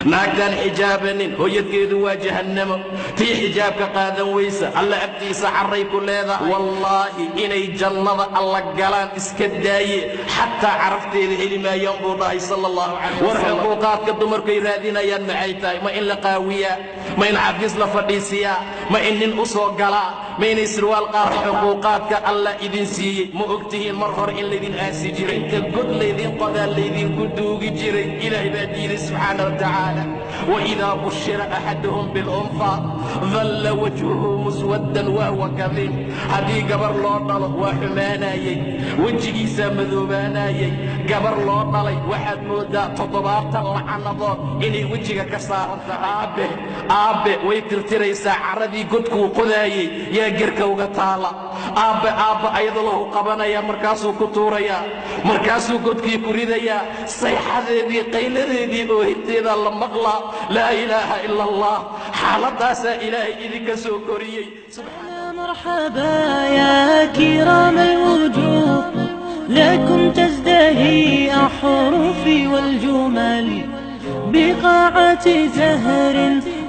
Naagtaan xijaabanin hooyadkeedu waa jahannamo. Tii xijaabka qaadan weysa Alla agtiisa carray ku leedahay. Wallaahi inay jannada Alla galaan iska daaye, xataa carafteeda heli maayaan buu dhahay sala allahu calayh. War xuquuqaadka dumarkay raadinayaan maxay tahay? Ma in la qaawiyaa? Ma in xafiis la fadhiisiyaa? Ma in nin u soo galaa? Ma inay sirwaal qaata? Xuquuqaadka Alla idin siiyey ma ogtihiin mar hore in laydin aasi jiray, inta god laydin qodaa laydinku duugi jiray? Ilaahay baa diiday subxaana wa tacaala. وإذا بشر أحدهم بالأنثى ظل وجهه مسودا وهو كظيم. Haddii gabar loo dhalo waa xumaanayey, wejigiisaa madoobaanayey. Gabar loo dhalay waxaad moodaa 70 lacanadood inay wejiga ka saaran tahay. Aabbe, aabbe, way tirtiraysaa carradii godkuu qodaayey yaa gerka uga taala. Aabbe, aabba, ayadoo lahu qabanaya, markaasuu ku tuurayaa, markaasuu godkii ku ridayaa. Sayxadeedii, qayladeedii, oohinteedaa la maqlaa. Laa ilaaha ila Allah. Xaaladaasaa Ilaahay idinka soo koriyey. مرحبا يا كرام الوجوه، لكم تزدهي أحرفي والجمل بقاعة زهر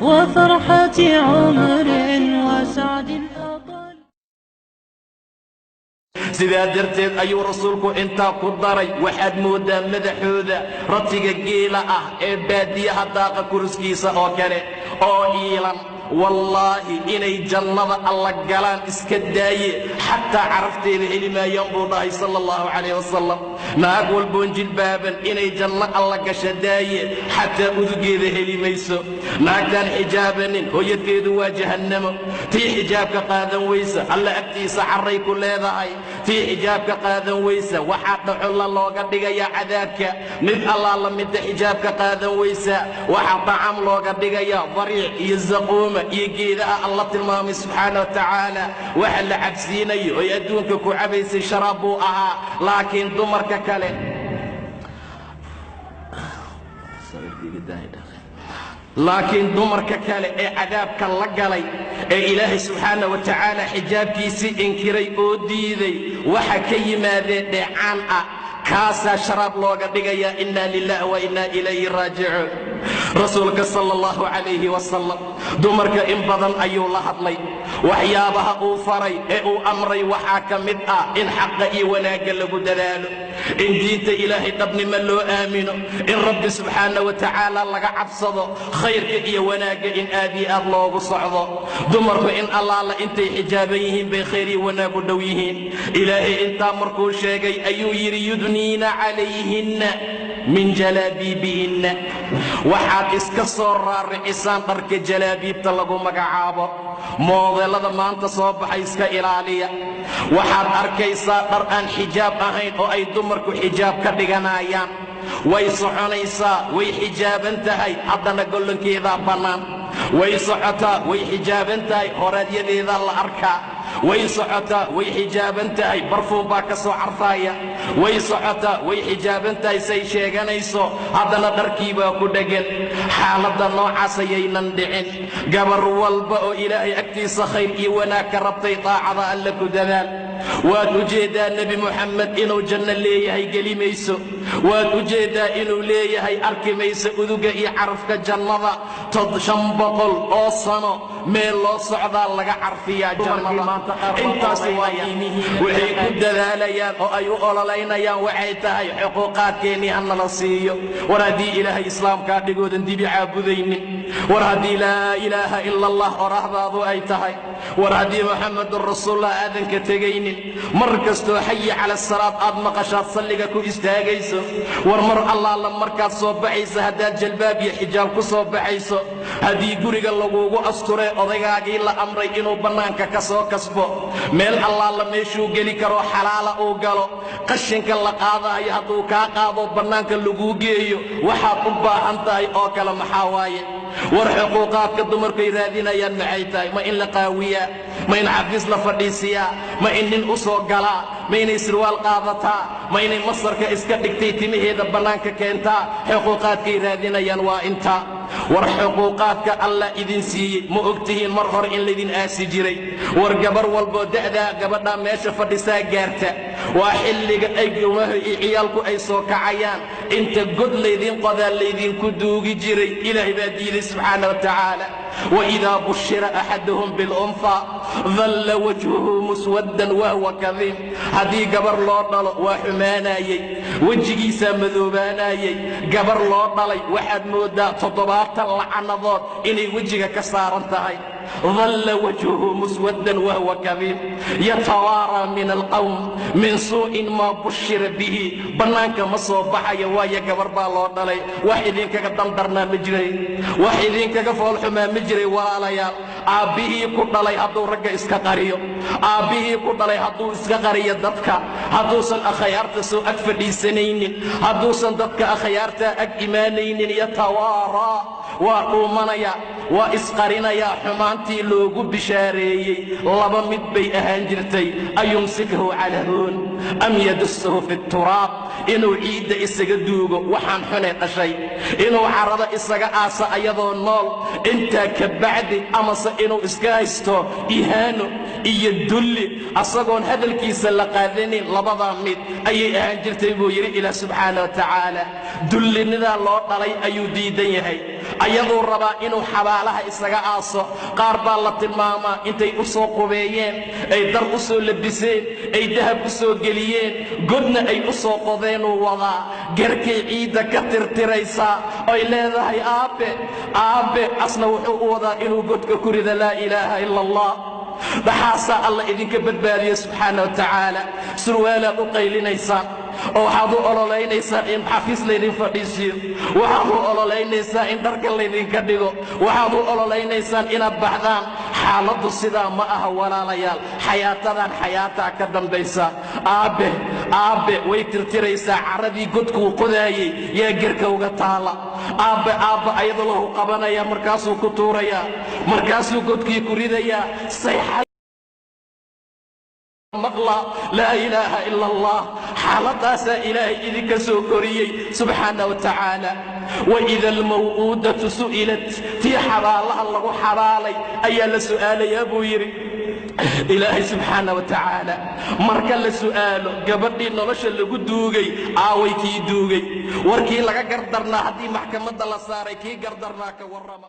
وفرحة عمر وسعد أطل. Sidaa darteed ayuu rasuulku intaa ku daray, waxaad mooddaa madaxooda ratiga geela ah ee baadiyaha daaqa kuriskiisa oo kale oo iilan. Wallaahi inay jannada Alla galaan iska daaye, xataa carafteeda heli maayaan buu dhahay sala allahu calayh wasalam. Naag walboon jilbaaban inay janno Alla gasha daaye, xataa udugeeda heli mayso. Naagtaan xijaabanin hooyadkeedu waa jahannamo. Tii xijaabka qaadan weysa Alla agtiisa carray ku leedahay. Tii xijaabka qaadan weysa waxaa dhacolla looga dhigayaa cadaabka. Mid allaala midda xijaabka qaadan weysa waxaa dacam looga dhigayaa dariic iyo zaquuma iyo geedaha Alla tilmaamay subxaana wa tacaala. Waxa la cabsiinayo oy adduunka ku cabaysay sharaab buu ahaa, laakiin dumarka kale, laakiin dumarka kale ee cadaabka la galay ee Ilaahay subxaana wa tacaala xijaabkiisii inkiray oo diiday, waxa ka yimaadeen dheecaan ah, kaasaa sharaab looga dhigayaa. Inna lilah wa inna ilayhi raajicuun. Rasuulka sala allahu calayhi wasalam dumarka in badan ayuu la hadlay. Waxyaabaha uu faray ee uu amray waxaa ka mid ah in xaqa iyo wanaagga lagu dadaalo, in diinta Ilaahay dhabnimo loo aamino, in Rabbi subxaana wa tacaala laga cabsado, khayrka iyo wanaagga in aad iyo aad loogu socdo. Dumarku in allaala intay xijaaban yihiin bay khayr iyo wanaag u dhow yihiin. Ilaahay intaa markuu sheegay ayuu yidhi: yudniina calayhinna min jalaabiibihinna. Waxaad iska soo raaricisaan dharka jalaabiibta lagu magacaabo. Moodeellada maanta soo baxay iska ilaaliya. Waxaad arkaysaa dhar aan xijaab ahayn oo ay dumarku xijaab ka dhiganayaan. Way soconaysaa, way xijaaban tahay, haddana gollankeedaa bannaan. Way socotaa, way xijaaban tahay, horaadyadeedaa la arkaa. Way socotaa, way xijaaban tahay, barfuun baa ka soo carfaaya. Way socotaa, way xijaaban tahay say sheeganayso, haddana dharkii baa ku dheggan. Xaaladda noocaas ayaynan dhicin. Gabar walba oo Ilaahay agtiisa khayr iyo wanaag ka rabtay, daacada Alla ku dadaal. Waad u jeeddaa Nebi Moxamed inuu janno leeyahay, geli mayso. Waad u jeeddaa inuu leeyahay arki mayso uduga iyo carafka jannada. 500 oo sano meel loo socdaa laga carfiyaa jannada. Intaasi waa waxay ku dadaalayaan oo ay u ololaynayaan waxay tahay xuquuqaadkeennii ha nala siiyo. War haddii Ilaahay islaamkaa dhigoodan dibi caabudaynin, war haddii laa ilaaha ila Allah orahdaadu ay tahay, war haddii Moxamedun rasuulullah aadan ka tegaynin, mar kastoo xayi cala asalaad aad maqashaad salliga ku istaagayso, war mar allaala markaad soo baxayso haddaad jalbaab iyo xijaab ku soo baxayso, haddii guriga laguugu asturee odaygaagii la amray inuu bannaanka ka soo kasbo, meel allaala meeshuu geli karoo xalaala uu galo, qashinka la qaadaayo hadduu kaa qaado bannaanka laguu geeyo, waxaad u baahan tahay oo kale maxaa waaye? War xuquuqaadka dumarkay raadinayaan maxay tahay? Ma in la qaawiyaa? Ma in xafiis la fadhiisiyaa? Ma in nin u soo galaa? Ma inay sirwaal qaadataa? Ma inay masarka iska dhigtay timaheeda bannaanka keentaa? Xuquuqaadkay raadinayaan waa intaa. War xuquuqaadka Allah idin siiyey ma ogtihiin mar hore in laydin aasi jiray? War gabar walboo da'daa gabadhaa meesha fadhisaa gaarta Waa xilliga ay ciyaalku ay soo kacayaan. Inta god laydiin qodaa laydinku duugi jiray, Ilaahay baa diiday subxaana wa tacaala. Waidaa bushira axaduhum bilunhaa dalla wajhuhu muswaddan wahwa kadiim. Haddii gabar loo dhalo waa xumaanayey, wejigiisaa madoobaanayey. Gabar loo dhalay waxaad mooddaa 70 lacanadood inay wejiga ka saaran tahay. Dalla wajhuhu muswaddan wahwa kadiim yatawaaraa min alqawm min suu'in maa bushira bihi. Bannaanka ma soo baxayo, waayo gabar baa loo dhalay. Wax idinkaga dandarnaa ma jiray, wax idinkaga foolxumaa ma jiray. Walaalayaal, aabbihii ku dhalay hadduu ragga iska qariyo, aabbihii ku dhalay hadduu iska qariyo dadka, hadduusan akhyaarta soo ag fadhiisanaynin, hadduusan dadka akhyaartaa ag imaanaynin, yatawaaraa, waa dhuumanaya, waa isqarinayaa. Xumaantii loogu bishaareeyey laba mid bay ahaan jirtay: ayumsikhu cala huun am yadussahu fi turaab. Inuu ciidda isaga duugo waxaan xunay dhashay, inuu carrada isaga aasa ayadoo nool intaa ka bacdi, amase inuu iska haysto ihaano iyo dulli asagoon hadalkiisa la qaadanin. Labadaa mid ayay ahaan jirtay buu yidhi Ilaah subxaana wa tacaala. Dullinidaa loo dhalay ayuu diidan yahay, ayaduu rabaa inuu xabaalaha isaga aaso. Qaar baa la tilmaamaa intay u soo qubeeyeen, ay dar u soo labiseen, ay dahab u soo geliyeen, godna ay u soo qodeenuu wadaa. Garkay ciidda ka tirtiraysaa oy leedahay aabbe, aabbe. Asna wuxuu u wadaa inuu godka ku rida. Laa ilaaha ila Allah. Dhaxaasaa Alla idinka badbaadiye subxaana wa tacaala. Surwaalaad u qaylinaysaan oo waxaad u ololaynaysaa in xafiis laydin fadhiisiyo, waxaad u ololaynaysaa in dharka laydinka dhigo, waxaad u ololaynaysaan inaad baxdaan. Xaaladdu sidaa ma aha, walaalayaal. Xayaatadan xayaataa ka dambaysa. Aabbe, aabbe, way tirtiraysaa carradii godkuu qodaayey yaa gerka uga taala. Aabbe, aabbe, ayadoo lahu qabanaya, markaasuu ku tuurayaa, markaasuu godkii ku ridayaa. Sayxa maqla, laa ilaaha ila Allah. Xaaladaasaa Ilaahay idinka soo koriyey subxaana wa tacaala. Waida almaw'uudatu su'ilat, tii xabaalaha lagu xabaalay ayaa la su'aalayaa buu yidhi Ilaahay subxaana wa tacaala. Marka la su'aalo gabadhii nolosha lagu duugay, aaway kii duugay? Warkii laga gardarnaa haddii maxkamadda la saaray, kii gardarnaa ka warrama.